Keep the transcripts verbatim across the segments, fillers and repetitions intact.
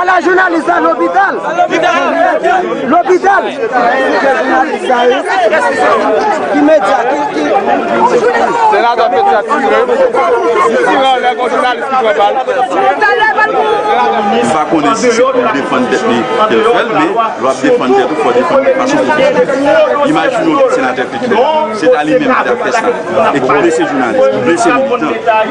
Ala jounalis la lopital. Lopital. Ki medya, ki, ki... Senatè Petit ap tire. Li tire anlè, gon jounalis ki pran bal. M pa konnen si se pou l defann tèt li ke l fè l, men lè w ap defann tèt ou, fò w defann li fason pwofesyonèl. Imajine w ki senatè Petit, se ta li menm ki ta fè sa, e ki blese jounalis, ki blese militan.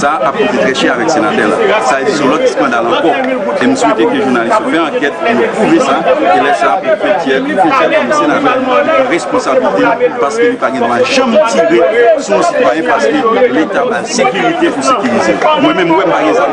Sa ap koute trè chè avèk senatè la. Sa vle di se yon lòt eskandal ankò. E m swete ke jounalis yo fè ankèt pou yo pwouve sa. E lè sa a, pou Fetchè, pou Fetchè kòm senatè, li pran responsablite l, paske li pa gen dwa janm tire sou yon sitwayen, paske Leta ba l sekirite pou sekirize l. Mwen menm, m wè m pa gen zam.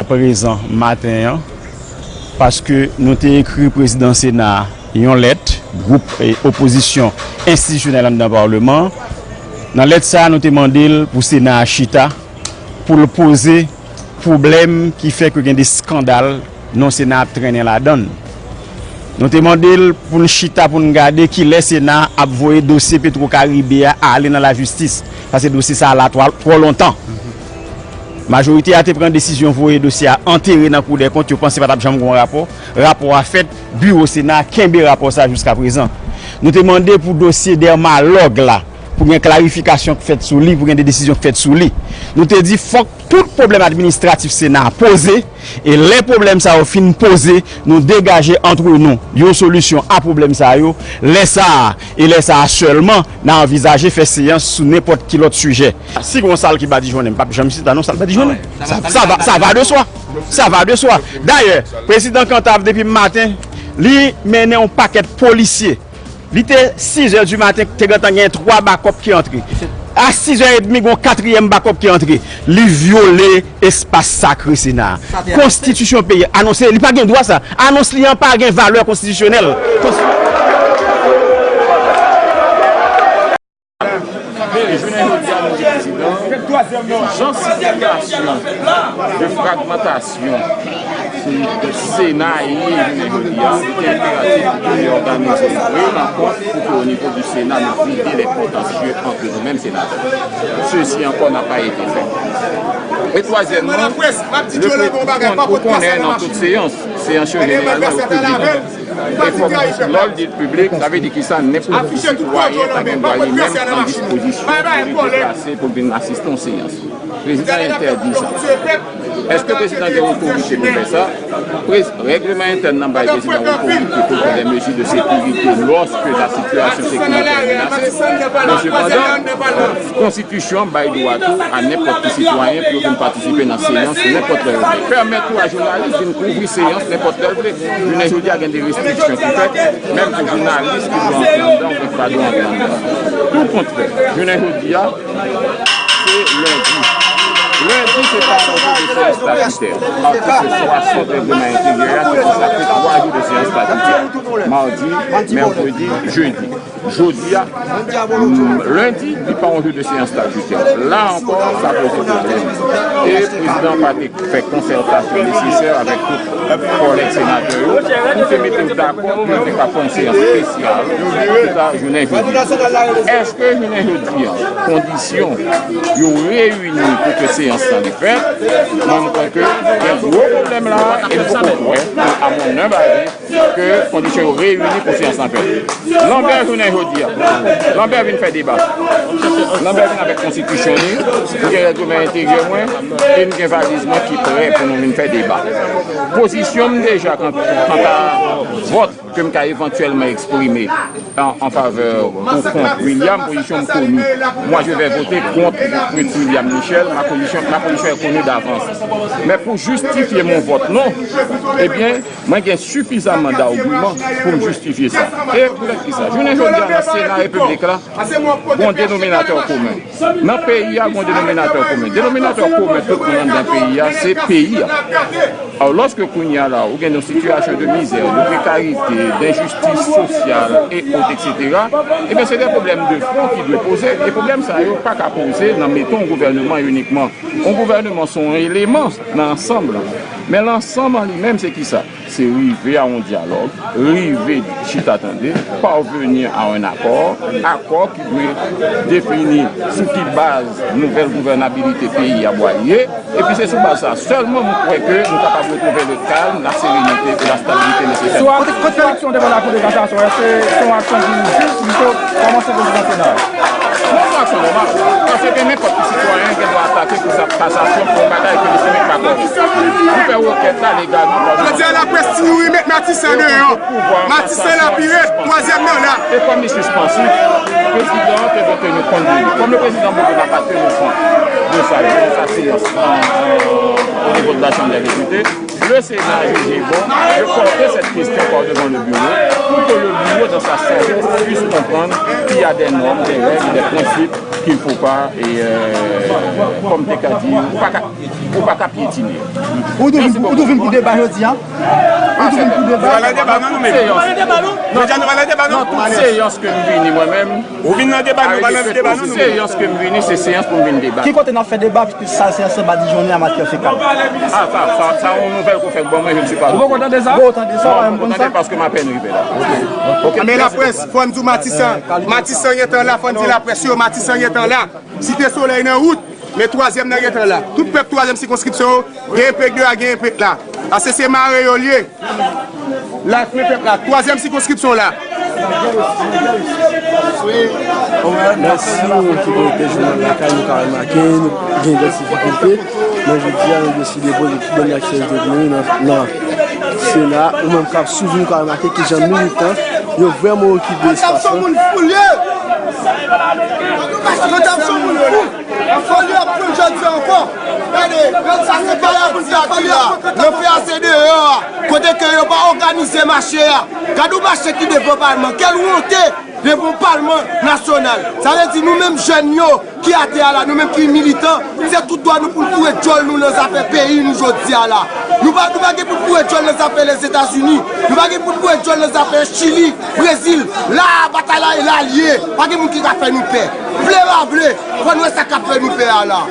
Prezan maten an, paske nou te ekri prezidan Sena a yon lèt, gwoup, eh, opozisyon enstitisyonèl anndan palman an. Nan lèt sa a, nou te mande l pou Sena a chita, pou l poze pwoblèm ki fè ke gen de eskandal non Sena a ap trennen ladan l. Nou te mande l pou n chita, pou n gade kilè Sena a ap voye dosye Petro Caribe a ale nan lajistis, paske dosye sa a la twò, twò lontan. Majorite a te pran desizyon voye dosye a antere nan Kou dè Kont, yo panse pa t ap janm gen yon rapò. Rapò a fèt, biwo Sena a kenbe rapò sa a jiska prezan. Nou te mande pou dosye Dermalog la, pou gen klarifikasyon k fèt sou li, pou gen de desizyon k fèt sou li. Nou te di fòk tout pwoblèm administratif Sena a poze, e lè pwoblèm sa yo fin poze, nou degaje antre nou yon solisyon a pwoblèm sa yo. Lè sa a, e lè sa a sèlman, n a anvizaje fè seyans sou nenpòt ki lòt sijè. Si gen yon sal ki badijonnen, m p ap janm chita non sal badijonnen. Sa, sa va, sa va de swa. Sa va de swa. Dayè, prezidan Cantave depi maten, li mennen yon pakèt polisye. Li te sizè di maten, te gentan gen twa bakòp ki antre. A sizè edmi, gen yon katriyèm bakòp ki antre. Li vyole espas sakre Sena a. Konstitisyon peyi a anonse, li pa gen dwa sa. Anons li an pa gen valè konstitisyonèl. Kons- Men, jounen jodi a, nou di prezidan, jan sitiyasyon de fragmantasyon Sena ye jounen jodi a, li te enperatif pou ke nou òganize yon reyonn ankò pou ke o nivo di Sena nou vide lè kontansye ant nou menm senatè. Sesi ankò n'a pas été fait. E twazyèmman, le, ou konnen nan tout seyans, seyans yo jeneralman yo piblik. E fòk lè w di l piblik, sa vle di kisa? Nenpòt ki sitwayen ta gen dwa li menm pran dispozisyon pou li deplase pou l vin asiste yon seyans. Prezidan entèdi sa. Èske prezidan gen otorite pou l fè sa? Prez-, règleman entèn nan bay prezidan otorite pou l pran de mezi de sekirite lòske la sitiyasyon sekirite menase. Men sepandan, konstitisyon an bay dwa tou a nenpòt ki sitwayen pou yo vin patisipe nan seyans nenpòt lè yo vle. Pèmèt tou a jounalis vin kouvri seyans nenpòt lè l vle. Jounen jodi a gen de restriksyon ki fèt, menm pou jounalis ki dwe antre anndan oubyen ki pa dwe antre anndan. Toukontrè, jounen jodi a, se lendi. Lendi, se pa yon jou de seyans estatitè. Atik swasant règleman enteryè a ki konsakre twa jou de seyans estatitè. Madi, mèkredi, jedi. Jodi a, mm, lendi, li pa yon jou de seyans estatitè. La ankò, sa poze pwoblèm. E prezidan pa te fè konsètasyon nesesè avèk tout kòlèg senatè yo pou te mete yo dakò pou yo te ka fè yon seyans espesyal pou ta jounen jodi. Èske jounen jodi a, kondisyon yo reyini pou ke seyans lan li fèt? Mwen, m kwè ke gen gwo pwoblèm la, e m poko kwè, a mon humble avis, ke kondisyon yo reyini pou seyans lan fèt. Lambert jounen jodi a, Lambert vin fè deba. Lambert vin avèk konstitisyon li, m gen règleman enteryè mwen, e m gen valiz mwen ki prè pou nou vin fè deba. Pozisyon m deja kan-, kanta vòt ke m ka evantyèlman eksprime an, an favè ou kont William, pozisyon m koni. Moi, je vais voter contre Prince William Michel, ma position, ma position est connue d'avance. Men pou jistifye mon vòt non, ebyen, mwen gen sifizaman d'argiman pou m jistifye sa. E poutèt ki sa? Jounen jodi a, nan Sena Repiblik la, gon denominatè komen. Nan peyi a, gon denominatè komen. Denominatè komen tout moun anndan peyi a, se peyi a. Alò, lòske kounye a la, ou gen yon sitiyasyon de mizè, de prekarite, denjistis sosyal, e ot, etsetera, ebyen, se de pwoblèm de fon ki dwe poze. E pwoblèm sa yo pa ka poze nan mete yon gouvènman inikman. Yon gouvènman se yon eleman nan ansanm lan. Men lansanm an li menm, se kisa? Se rive a yon dyalòg, rive chita tande, parvenir à un accord, akò ki dwe defini sou ki baz nouvèl gouvènabilite peyi a bwal ye. Epi se sou baz sa sèlman m kwè ke nou kapab retwouve le calme, la sérénité et la stabilité nécessaire. Kote, kote koripsyon devan la Cour de cassation, èske se yon aksyon ki jis, pito kòman se prezidan Sena a? Non, se yon aksyon nòmal. Paske nenpòt ki sitwayen gen dwa atake Kou kasasyon pou yon bagay ke li fè pa kò. Ou fè rekèt la legalman. Jodi a, laprès di wi, met Matisan deyò. Matisan la pi rèd, twazyèm nan la. E kòm li sispansif, prezidan an te dwe teni kont de li. Kòm le prezidan Bourguin n'a pas tenu compte de sa, de sa séance, euh, au niveau de la Chambre des députés, le Sénat a jugé bon de porter cette question par devant le bureau, pour que le bureau, dans sa sagesse, puisse comprendre qu'il y a des normes, des règles, des principes qu'il ne faut pas, et, euh, comme te ka di, ou pa ka, ou pa ka pyetine. Ou tou vin, ou tou vin pou deba jodi a? Ou tou vin pou deba? Nou pa nan deba, non, nou menm. Jodi a, nou pa nan deba, non? Nan tout seyans ke m vini mwen menm, Ou vin nan deba, nou pa nan deba, non, nou menm. Seyans ke m vini, se seyans pou m vin deba. Ki kote n ap fè deba, piske sa se ansanm badijonnen a matyè fekal? Ah, sa, sa, sa yon nouvèl ke w fèk ban mwen, je ne suis pas au courant. Ou poko tande sa? Ou poko tande sa, ou pa menm konn sa? Paske m apèn rive la. Ok. Men laprès, fò n di w Matisan. Matisan gentan la, fò n di laprès yo, Matisan gentan la. Site Solèy nan wout, men twazyèm nan gentan la. Tout pèp twazyèm sikonskripsyon yo, gen enpèk de a, gen enpèk la. Ase se mare yo l ye. Life men pèp la, twazyèm sikonskripsyon la. Mèsi, moun ki konekte jounal Lakay, nou ka remake, nou gen de difikilte. Men jodi a, nou deside poze tout dènye aksyon de nou nan, nan Sena. Ou menm k ap swiv nou ka remake kijan militan yo vrèman okipe espas lan. Foli ap pran jodi ankò. Gade, sa se pa la pou n ta di la. Nan fè ase deyò a, kote ke yo pa òganize mache a. Gade yon mache ki devan palman. Kèl wonte devan palman nasyonal. Sa vle di nou menm jèn yo ki atè a la, nou menm ki militan, se tout dwa nou pou n foure djòl nou nan zafè peyi nou jodi a la. Nou pa, nou pa gen pou n foure djòl nan zafè Lèzetazini. Nou pa gen pou n foure djòl nan zafè Chili, Brezil. La a, batay la, e la l ye. Pa gen moun ki ka fè nou pè. Vle pa vle, fò n wè sa k ap fè nou pè a la.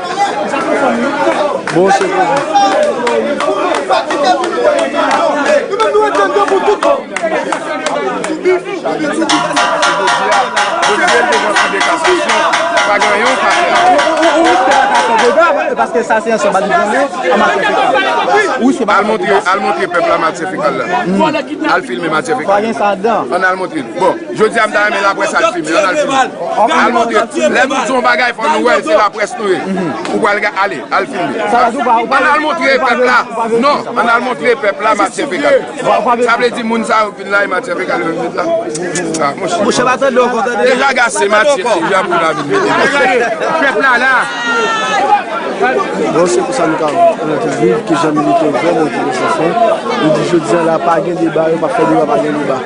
Bon, se bon. Jodi a, yo jwe l devan Kou de Kasasyon, pa gen anyen w ka fè. Ou riske pa ka fè dega, paske sa se yon sanba di janvye, an matyè fekal. Ou riske pa ka fè dega. Al montre, al montre pèp la matyè fekal la. Al filme matyè fekal la. Pa gen sa adan. Ann al montre l. Bon, jodi a, m ta renmen laprès al filme. Ann al filme. Al montre. Lè nou di yon bagay, fò nou wè se laprès nou ye. Ou pral ga-, ale, al filme. Ann al montre pèp la. Non, ann al montre pèp la matyè fekal. Sa vle di moun sa yo vin la e matyè fekal yo vin la. Ah, monchè. Monchè, pa tande ankò, tande. Deja gase matyè, deja pou la vin mete. Pèp la la. Bon, se konsa nou ka prezante viv ke jan militè vrèman okipe san fon. Nou di jodi a la, pa gen deba, yo pa fè deba, pa gen deba.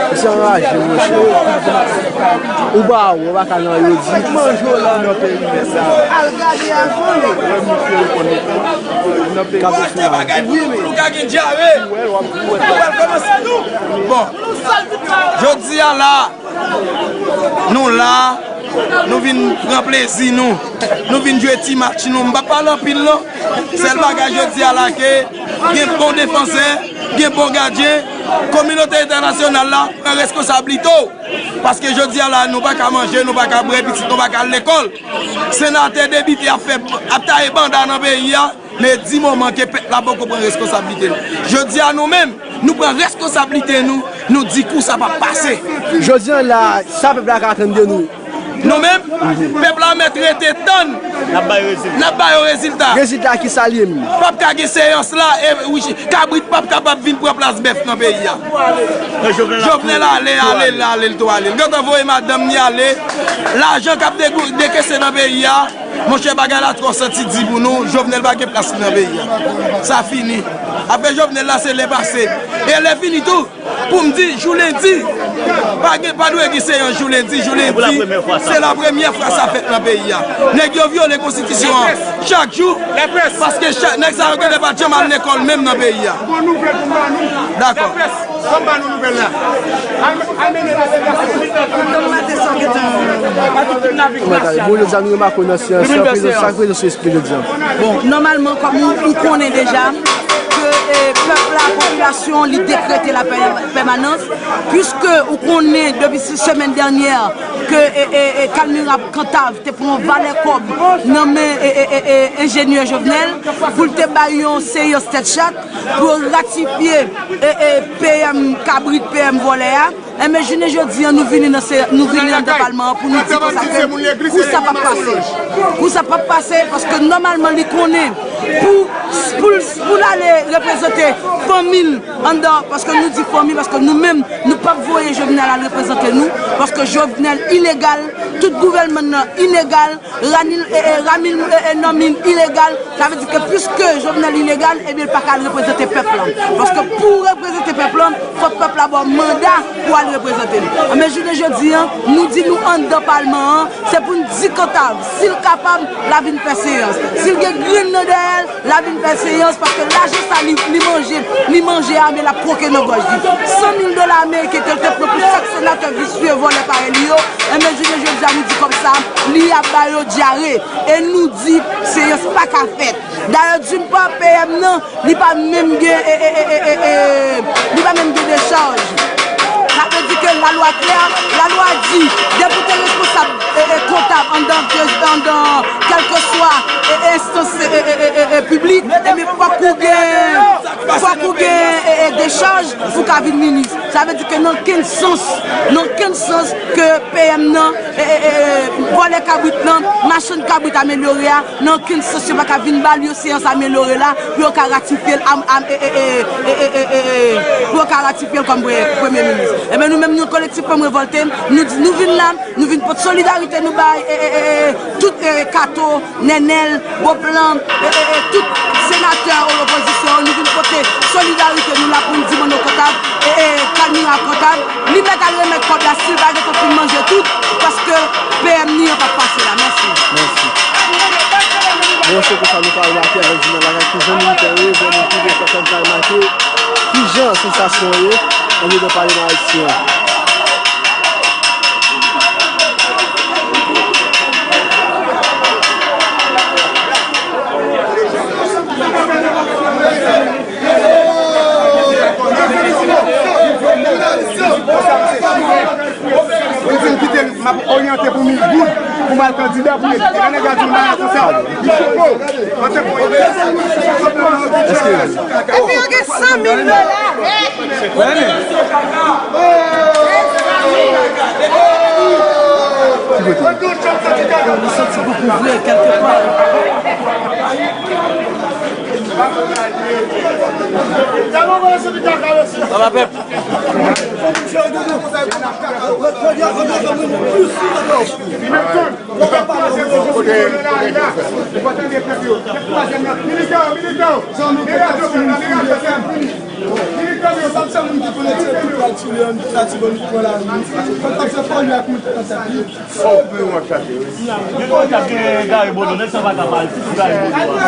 Misye anraje, monchè. Ou pa wè, ou pa ka nan yo di. Al gade avan yo. Wè misye rekonèt. Nan peyi. Bagay pou nou, pou nou ka gen dyare. Wè, w ap, w ap. Bon, jodi a la, nou la, nou vin pran plezi nou, nou vin jwe ti match nou. M pa pale anpil non. Sèl bagay jodi a la ke gen bon defansè, gen bon gadyen, kominote entènasyonal la pran reskonsablite w. Paske jodi a la, nou pa ka manje, nou pa ka bwè, pitit nou pa ka al lekòl. Senatè depite ap fè, ap taye banda nan peyi a, men di moman ke pèp la poko pran reskonsablite l. Jodi a nou menm, nou pran reskonsablite nou, nou di kou sa p ap pase. Jodi a la, sa pèp la ka atann de nou. Nou menm, pèp la mèt rete tann. N ap ba yo rezilta. N ap ba yo rezilta. Rezilta ki sa l ye menm? P ap ka gen seyans la, e, wi, kabrit p ap kapab vin pran plas bèf nan peyi a. Jovenel ale, ale, ale, l ale, l tou ale. L gentan voye madanm ni ale. Lajan k ap degou-, dekese nan peyi a, monchè, bagay la twò santi di pou nou, Jovenel pa gen plas li nan peyi a. Sa fini. Apre Jovenel la, se lè pase. E lè fini tou, pou m di, jou lendi, pa gen, pa dwe gen seyans jou lendi, jou lendi, se la premyè fwa sa fèt nan peyi a. Nèg yo vyole konstitisyon an chak jou, paske chak, nèg sa yo genlè pa t janm al lekòl menm nan peyi a. Dakò. Kòm ba nou nouvèl la. Al, al mennen delegasyon. Kòman ta ye? Bon, jodi a nou remake w nan seyans lan, prezans, sa k prezans sou espri jodi a? Bon, nòmalman, kòm ou, ou konnen deja, ke, eh, pèp la, popilasyon, li dekrete la pè-, pèmanans, piske ou konnen depi se-, semèn dènyè, ke, eh, eh, eh, Kalmira Cantave te pran valè kòb nan men, eh, eh, eh, eh, enjenyè Jovenel, pou l te bay yon seyans tèt chat, pou yo ratifye, eh, eh, P M kabrit, P M vòlè a. Enben, jounen jodi a, nou vini nan se-, nou vini anndan palman an pou nou di konsa ke kou sa p ap pase. Kou sa p ap pase, paske nòmalman li konnen pou, pou, pou l ale reprezante fanmi l anndan, paske nou di fanmi, paske nou menm, nou p ap voye Jovenel al reprezante nou, paske Jovenel ilegal, tout gouvènman nan ilegal, Ranil, e, e, Ramil, e, e, Nanmin ilegal, sa vle di ke piske Jovenel ilegal, ebyen, l pa ka al reprezante pèp lan. Paske pou w reprezante pèp lan, fòk pèp la ba w manda pou w al reprezante l. Men jounen jodi a, nou di nou anndan palman an, se pou n di Cantave, si l kapab, l a vin fè seyans. Si l gen grenn nan dèyè l, l a vin fè seyans, paske lajan sa li, li manje, li manje a, men l ap kwoke nan gòj li. San mil dola ameriken ke l te pran pou chak senatè visye vòlè parèy li yo, enben, jounen jodi a, nou di kòb sa, li ap ba yo dyare. E nou di, seyans pa ka fèt. Dayè, d'une part, P M nan, li pa menm gen, e, e, li pa menm gen dechaj. Sa vle di ke lalwa klè, lalwa di, depi w te responsab, e, e, kontab anndan, anndan kèlkeswa, e, e, enstans, e, e, piblik, ebyen, fòk ou gen, fòk ou gen, e, e, dechaj pou w ka vin minis. Sa vle di ke nan okenn sans, nan okenn sans ke P M nan, e, e, e, e, vòlè kabrit lan, machann kabrit amelyore a, nan okenn sans yo pa ka vin ba l yon seyans amelyore la pou yo ka ratifye l am, am, e, e, e, pou yo ka ratifye l kòm pre-, premye minis. Enben, nou menm, nou, Kolektif Fanm Revòlte, nou di, nou vin la, nou vin pote solidarite nou bay, e, e, e, e, tout, e, Kato, Nènèl, Beauplan, e, e, e, tout senatè o lopozisyon, nou vin pote solidarite nou la pou n di Manno Cantave, e, e, Kalmira Cantave, li mèt al remèt kòb la si l pa gentan fin manje tout, paske P M ni an p ap pase la. Mèsi. Mèsi. Bon, se konsa nou ka remake avèk jounal la, ki jan militan yo, jan nou ki gen kòkòm ka remake, ki jan sansasyon yo, andedan Palman ayisyen an. Yo di m kite m, m ap oryante pou mil goud pou m al kandida pou yo kite. Lè nèg la di m bagay konsa, li poko. Antanke yon... Epi yo gen san mil dola. Yo, nou santi pou kouvri kèlke pa. Papa pèp. Gary Bodo, nèg sa pa ka pale, sitou Gary Bodo a.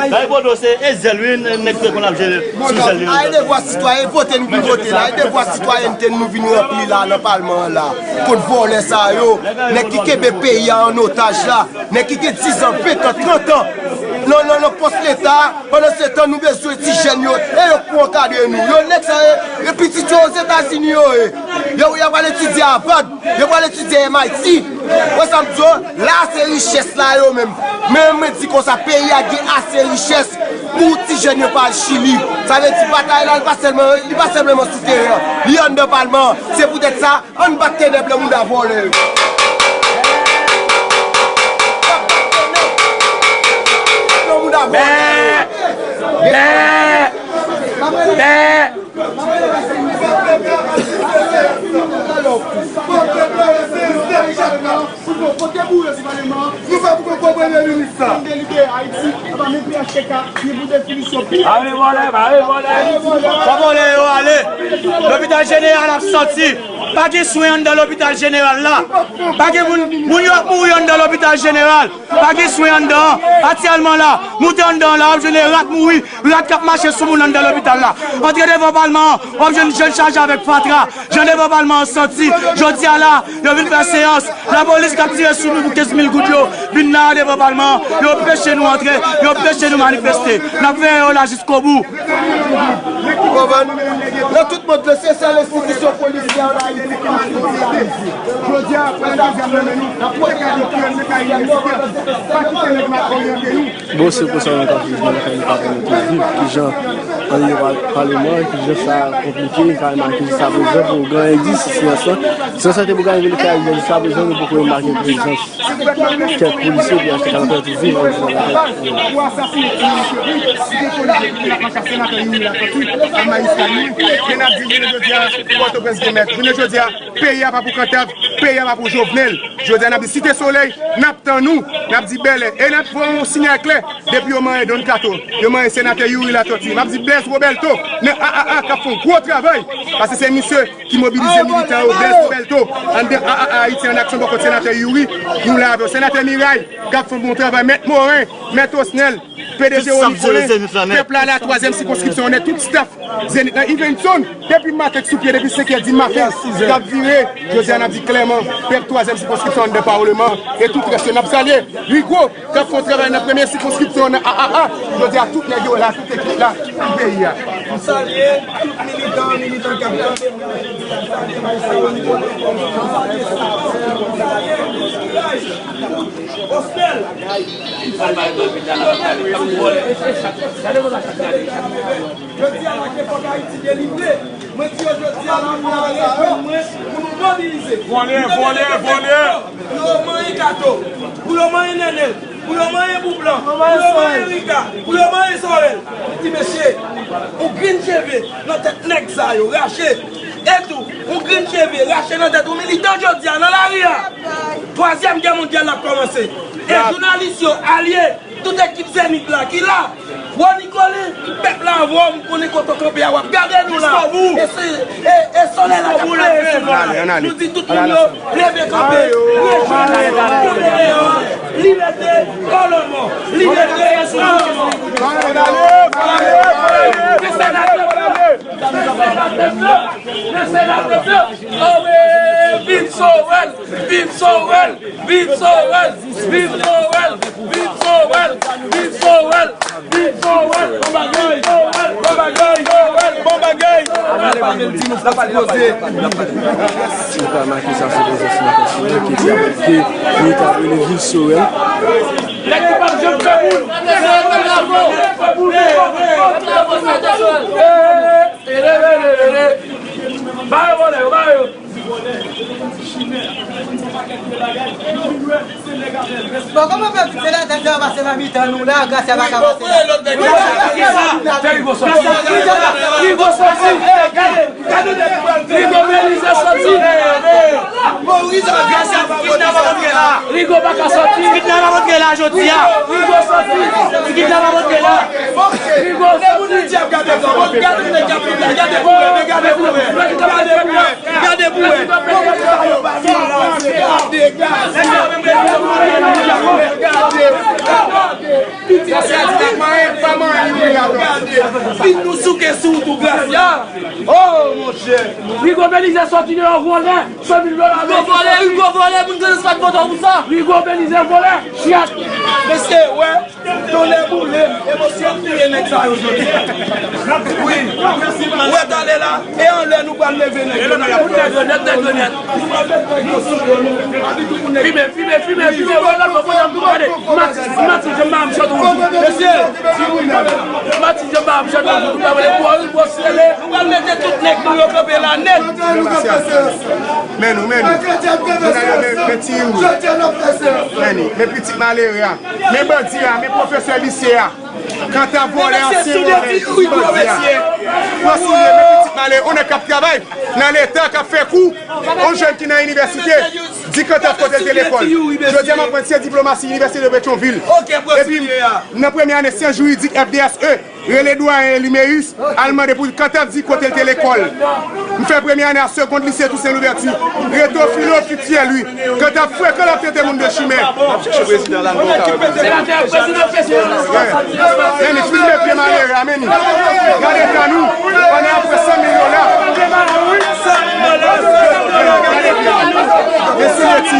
Gary Bodo se Ezel, wi, nèg te konn ap jere sou Ezel yo. Ay, devwa sitwayen, vote nou vin vote la. Ay, devwa sitwayènte nou vin ranpli la, nan palman an la. Kont vòlè sa yo, nèg ki kenbe peyi a an otaj la, nèg ki gen diz an, ven an, trant an nan, nan, nan pòs Leta. Pandan se tan, nou bezwen ti jèn yo, e yo k pou ankadre nou. Yo nèg sa yo, e pitit yo Ozetazini yo ye. Yo, y ap al etidye Harvard, yo pral etidye M I T. Wè sa m di w, la se richès la yo menm. Men mwen di konsa, peyi a gen ase richès pou ti jèn yo pa al Chili. Sa vle di batay la, li pa sèlman, li pa sèlman sou teren an, li anndan palman an. Se poutèt sa, ann bat tenèb nan mouda vòlè yo. Nan mouda vòlè yo. Bè! Bè! Bè! Kote boure sou paleman an? Nou fè pou konprann premye minis la. Delibere Ayiti, apa menm P H T K, ni pou definisyon pi. Ba yo vòlè, ba yo vòlè. Fò vòlè yo ale. Lopital jeneral ap sòti. Pa gen swen anndan lopital jeneral la. Pa gen moun, moun yo ap mouri anndan lopital jeneral. Pa gen swen anndan an. Aktyèlman la, moute anndan an la, w ap jwenn rat mouri, rat k ap mache sou moun anndan lopital la. Antre devan palman an, w ap jwenn jèn chaje avèk fatra. Jan devan palman an sòti, jodi a la, yo vin fè seyans. Lapolis k ap tire sou nou pou kenz mil goud yo vin la devan palman an. Yo anpeche nou antre, yo anpeche nou manifeste. N ap veye yo la jiskobou. Konprann? Nan tout mond lan, se sèl enstitisyon polisyè an Ayiti ki mache pou la. Jodi a, pran dezyèm nan men nou, n ap pote gade kiyès se ka inisite. Pa kite nèg la oryante nou. Bon, se konsa nou t ap viv nan lakay nou, pa pou nou te viv. Kijan an ye pa-, paleman, kijan sa konplike, n ka remake jiska prezan pou gen endis sou silans lan. Silans lan te pou gen revele kay, men jiska prezan, nou poko remake prezans kèk polisye, P H T K nan fè tou viv, ann di nan lakay. Pou asasinen Emery Chevry, si te polisye ki te la pa chase senatè Youri Latortue, a Mayis Kay Youri, men n ap di jounen jodi a, Pòtoprens gen mèt. Jounen jodi a, peyi a pa pou Kantav, peyi a pa pou Jovenel. Jodi a, n ap di Site Solèy, n ap tann ou, n ap di bèlè. E n ap voye yon siyal klè, depi yo manyen Don Kato, yo manyen senatè Youri Latortue. M ap di Blaise Robelto, nan A A A, k ap fè yon gwo travay, paske se misye ki mobilize militan yo, Blaise Robelto, anndan A A A Ayiti an aksyon bò kòt senatè Youri, nou la avè w. Senatè Miray, k ap fè yon bon travay. Mèt Morin, Mèt Osnel, P D G Rony Colin, pèp la la, twazyèm sikonskripsyon, nèt tout staff Zenith lan, Yvenson, depi maten k sou pye, depi senk è di maten, k ap vire, jodi a n ap di klèman, pèp twazyèm sikonskripsyon anndan paleman, e tout rès yo n ap salye, Rigo, k ap fè yon travay nan premye sikonskripsyon nan A A A, jodi a tout nèg yo la, tout ekip la, pou peyi a. M salye tout militan, militan k ap tande m nan jodi a, m salye Maestro Nicolas, m salye Safran, m salye Osnel. Jodi a la ke fòk Ayiti delivre. Mwen di yo jodi a la pou yo al rejwenn mwen, pou nou mobilize. Vòlè, vòlè, vòlè. Pou yo manyen Kato, pou yo manyen Nènèl, pou yo manyen Boublan, pou yo manyen Rika, pou yo manyen Sorèl. Ti mesye, yon grenn cheve nan tèt nèg sa yo, rache. E tou, yon grenn cheve rache nan tèt yon militan jodi a nan lari a. Twazyèm gè mondyal la ap kòmanse. E jounalis yo, alye, tout ekip Zenith la ki la. Rony Colin, pèp la avè w, m konnen kote w kanpe a, w ap gade nou la. E se, e, e solèy la k ap klere sou nou la. Nou di tout moun yo, leve kanpe, rejwenn nou, koute deyò a, libere Kolonmo, libere Kolonmo. Senatè Pèp la, senatè Pèp la, viv Sorel, viv Sorel, viv Sorel, viv Sorel, viv Sorel, viv Sorel, viv Sorel, bon bagay, bon bagay, bon bagay. N ap pale, n ap pale, n ap pale, n ap pale. Si w pa make sa, se prezans senatè Sorel ki te abite, nou ta rele vil Sorel. Nèg ki p ap janm fè moun. Ba yo vòlè yo, ba yo. Bon, kòman fè senatè sa pase nan mitan nou la, Gracia pa ka pase la? Fè Rigo sòti. Rigo sòti. Gade, gade, gade. Rigo Belize sòti. Rigo pa ka sòti. Kidnap ap antre la jodi a. Rigo sòti. Kidnap ap antre la. Rigo sòti. Gade pou wè. Gade pou wè. Fin nou souke sou ou tou, Gracia. Oh, monchè. Rigo Belize sòti deyò vòlè, san mil dola. Rigo vòlè, Rigo vòlè, moun Grandans pa t vote w pou sa. Rigo Belize vòlè, chat. Mesye, wè, tonnè boule, emosyon touye nèg sa yo jodi. Wi. Wè, tale la, e anlè nou pral leve nèg yo. Nou pral met nèg yo sou do nou. Fimen, fimen, fimen, fimen, wè, lòt bò, kote m tou gade. Matis, Matis, jan m pa janm chante yon jou. Mesye, Matis, jan m pa janm chante yon jou. Nou pa vle pou Rigo sele. Nou pral mete tout nèg nou yo kanpe la nèt. Men nou, men nou. Jounal yo, men, men ti Youri. Men li, men pitit malere a. Men bandi a, men pwofesè lise a. Kanta vòlè, ansyen vòlè, pitit bandi a. Pran soulye, men pitit malere. On nèg k ap travay nan Leta, k ap fè kou. On jèn ki nan inivèsite. Di Kanta kote l te lekòl. Jodi a, m aprann se diplomasi Inivèsite de Petyonvil. Epi, nan premye ane syans jiridik F D S E. Rele dwayen Limeus, al mande pou Kanta di kote l te lekòl. M fè premye ane a segond lise Toussaint Louverture. Reto filo ki tyè li. Kanta frekan l ap tete moun de chimè. N ap chèche prezidan la, nou ka wè prezidan. Men li filme pye malere a, men li. Gade eta nou. Pandan apre san mil dola. Men si le ti,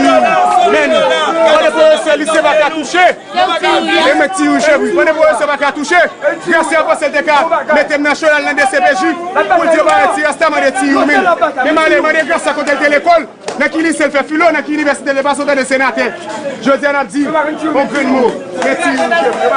men li. Pandan pwofesè lise pa ka touche. E men ti Youri chebri. Pandan pwofesè pa ka touche, Gracia panse l te ka mete m nan cho, l al nan D C P J pou l di yo ba ti rasta, mande ti Youri men. Men m ale mande Gracia kote l te lekòl, nan ki lise l fè filo, nan ki inivèsite l te pase, w tande senatè. Jodi a n ap di, yon grenn mo, men ti Youri chebri.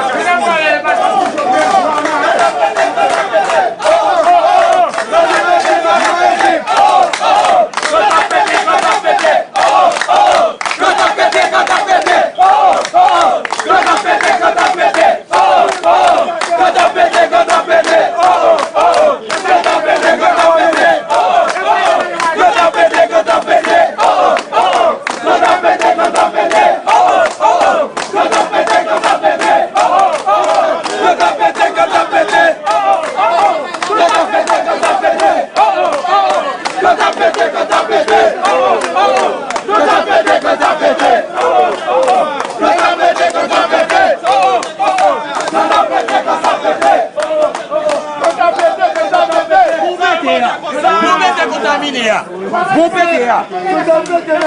Bon pete a. Bon pete a.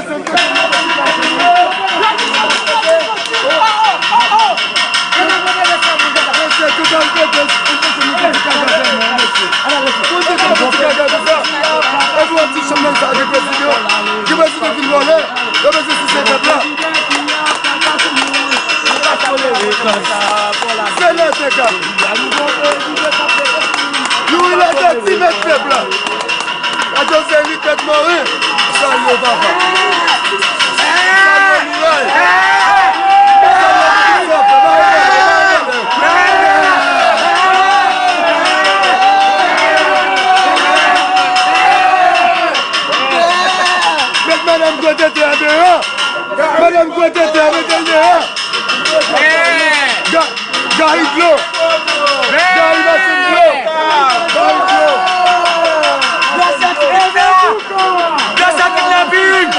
Senatè Kap. Youri Latortue, mèt pèp la. Radyo Zenith, tèt mori. Salye papa. Salye miray. Met madanm gwo tete a deyò. Madanm gwo tete a, mete l deyò. Ga-, Gary Glo. Gary Martin Glo. Gary Glo. Gracia kidnapin. Gracia kidnapin.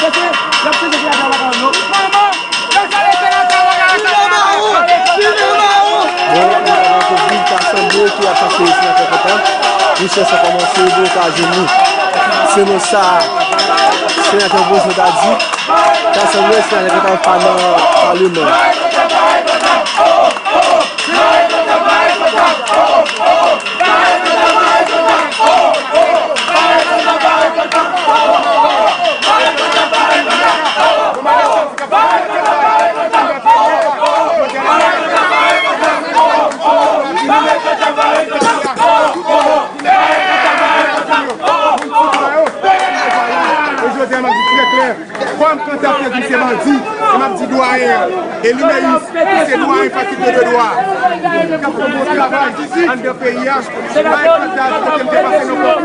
Bon, nou ta pran pou di ta sanble ki ap pase isit nan Kòkòtan. Misye sa kòmanse, bon, ka jwenn nou. Se nou sa, senatè opozan ta di, ta sanble senatè ki ta pa nan paleman. E jodi a, m ap di trè klè, kòm Kantaf te di se bandi, e m ap di dwayen an, e Limeyis, se dwayen fakilte de dwa, k ap fè bon travay anndan peyi a. Bay Kantaf kote m te pase nan konkou.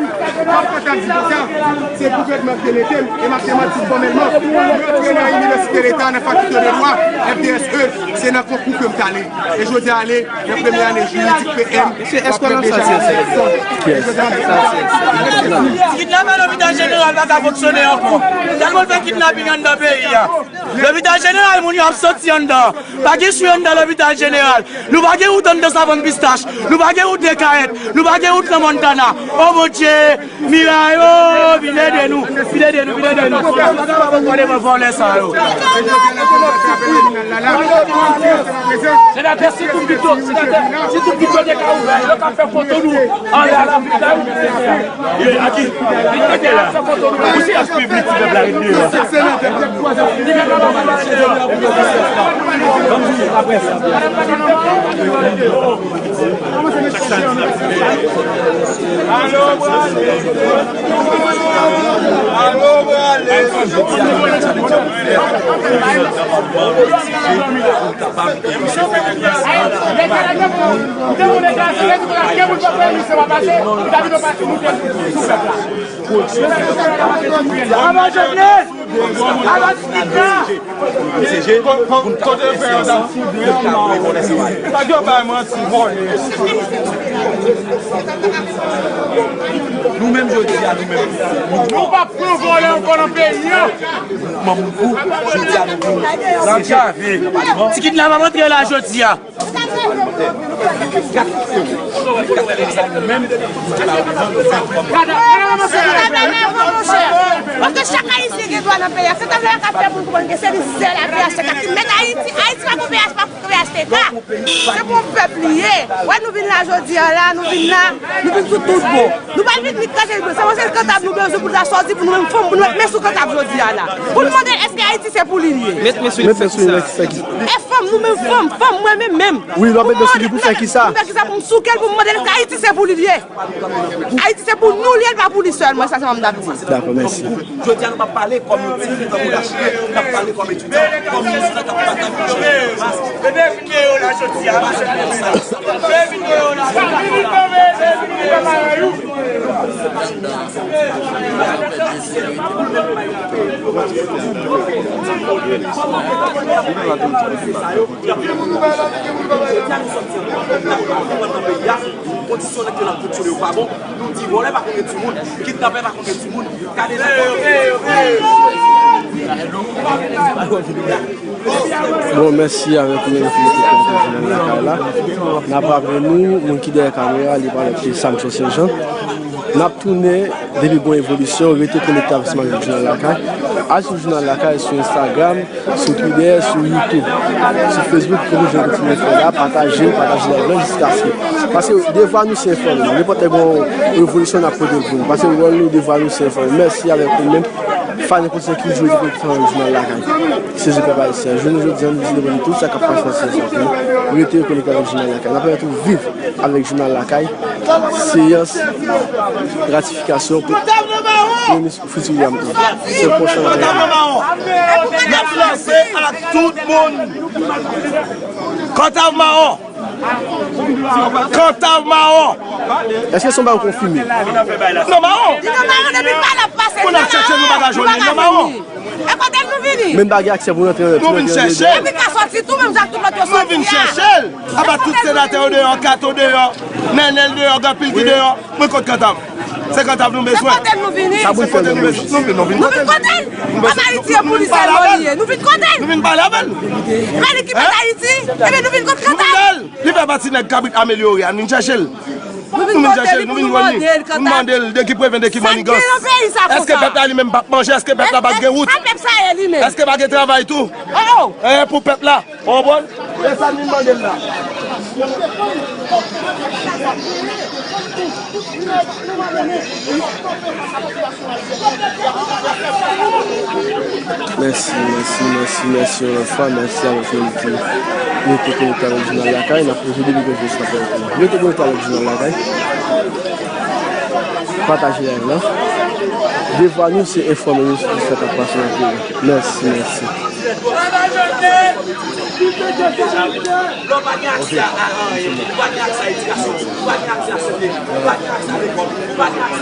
Kòm Kantaf di konsa, se gouvènman ki te mete m, e m ap demanti fòmèlman. M rantre nan Inivèsite Leta, nan fakilte de dwa, F D S E, se nan konkou ke m t ale. E jodi a ale, nan premye ane jiridik P M, m ap fè deja yon seleksyon. E jodi a ale, Ti kidnapè lopital jeneral pa ka fonksyone ankò. Tèlman l fè kidnaping anndan peyi a. Lopital jeneral, moun yo ap soti anndan. Pa gen swi anndan lopital jeneral. Nou pa gen wout anndan savann pistach. Nou pa gen wout Dekayèt. Nou pa gen wout nan Montana. O Bondye, miray, o, vin ede nou. Vin ede nou, vin ede nou. Vòlè sa yo. Senatè, si tout bito, senatè, si tout bito te ka ouvè, yo ka fè foto nou anlè lapolis la, wi. Ye, aki, vin mete la. Fè foto nou. Ou se yas piblik, ti pèp la, ret deyò. Alo, brale. Alo, brale. Bravo, Jovenel! Bravo, Jovenel! Kote pè yo t ap foudre an mawon? Nèg yo bay manti, vòlè. Nou menm jodi a, nou menm, nou p ap pran vòlè ankò nan peyi a. Manm nou, jodi a, nou vin seje nan paleman. Ti kidnap ap antre la jodi a. Paske chak Ayisyen gen dwa nan peyi a. Se sa vle ka fè pou nou konprann ke se li sèl a P H T K ki mèt Ayiti. Ayiti pa pou P H, pa pou P H T K. Se pou yon pèp li ye. Wè nou vin la jodi a la, nou vin la, nou vin sou tout bon. Nou pa vin ni kase, se yon sèl Kantaf nou bezwen pou ta sòti, pou nou menm fanm, pou nou met men sou Kantaf jodi a la. Pou nou mande l èske Ayiti se pou li li ye. Met men sou li pou fè kisa? E fanm, nou menm fanm, fanm mwen menm menm. Wi, lè w met men sou li pou fè kisa? Pou fè kisa? Pou m souke l, pou m mande l èske Ayiti se pou li li ye. Ayiti se pou nou li ye, l pa pou li sèlman, sa se manm dap di. Dakò, mèsi. Jodi a nou p ap pale kòm yon timoun tankou Dachile, n ap pale kòm etidyan, kòm yon moun k ap batay pou chanje yon mas. Bebe vin deyò la jodi a. Bebe vin deyò la. Kondisyon nèg yo nan kondisyon yo pa bon. Nou di vòlè pa konn gen timoun, kidnapè pa konn gen timoun. Gade sa. Bon, mèsi avèk ou menm ki mete konekte Jounal Lakay la. N ap raple nou, moun ki dèyè kamera, li pa lòt ke Samson Saint Jean. N ap tounen, depi gon evolisyon, rete konekte avèk Jounal Lakay. Al sou Jounal Lakay sou Instagram, sou Twitter, sou YouTube, sou Facebook, pou nou jwenn tout info la, pataje, pataje live la jiskaske. Paske devwa nou se enfòme. Nenpòt lè gon revolisyon n ap pote l pou nou. Paske wòl nou, devwa nou se enfòme. Mèsi avèk ou menm. Fan nenpòt ki jwe di kontan Jounal Lakay. Sezi pèp ayisyen. Jounen jodi a, nou vizite pou nou tout sa k ap pase nan seyans la pou nou. Rete konekte avèk Jounal Lakay. N ap pèmèt ou viv avèk Jounal Lakay. Seyans ratifikasyon pou Premye Minis Fritz William ii. Se pwòch nan N ap lanse ak tout moun. Kantav mawon! Kantav mawon! Èske se yon bagay ou konfime? Non, mawon! Li nan mawon depi talè ap pase. Pou n ap chèche nou pa ka jwenn li, non, mawon! E kote nou vini? Men bagay aksè pou rantre nan. Nou vin chèche. Epi ka sòti tou, menm jan tout lòt yo sòti a. Nou vin chèche l. Apa tout senatè yo deyò, Kato deyò, Nènèl deyò, gen anpil ki deyò. Mwen kot Kantav. Se Kantav nou bezwen. Se kote l nou vini. Se kote l nou bezwen. Nou vin, nou vin kote l. Nou vin kote l. An Ayiti, e pou li sèlman li ye. Nou vin kote l. Nou vin pale avè l. E pa li ki mèt Ayiti. Ebyen, nou vin kote Kantav. Nou vin pale avè l. Li fè pati nèg kabrit amelyore a. Nou vin chèche l. Nou vin kote l, nou vin jwenn li. Nou mande l de ki prevyen, de ki manigans. Èske pèp la li menm p ap manje? Èske pèp la p ap gen wout? Èske pa gen travay tou? E pou pèp la. Ou konprann? E sa n vin mande l la. Mèsi, mèsi, mèsi, mèsi yon lòt fwa. Mèsi a tout moun ki rete konekte avèk Jounal Lakay. N ap poze depi konfyans nan pèp la. Rete konekte avèk Jounal Lakay. Pataje live la. Devwa nou se enfòme nou sou tout sa k ap pase nan peyi. Mèsi, mèsi. Lè w pa gen aksè a, a, a anyen, ou pa gen aksè a edikasyon, ou pa gen aksè a sante, ou pa gen aksè a lekòl, ou pa gen aksè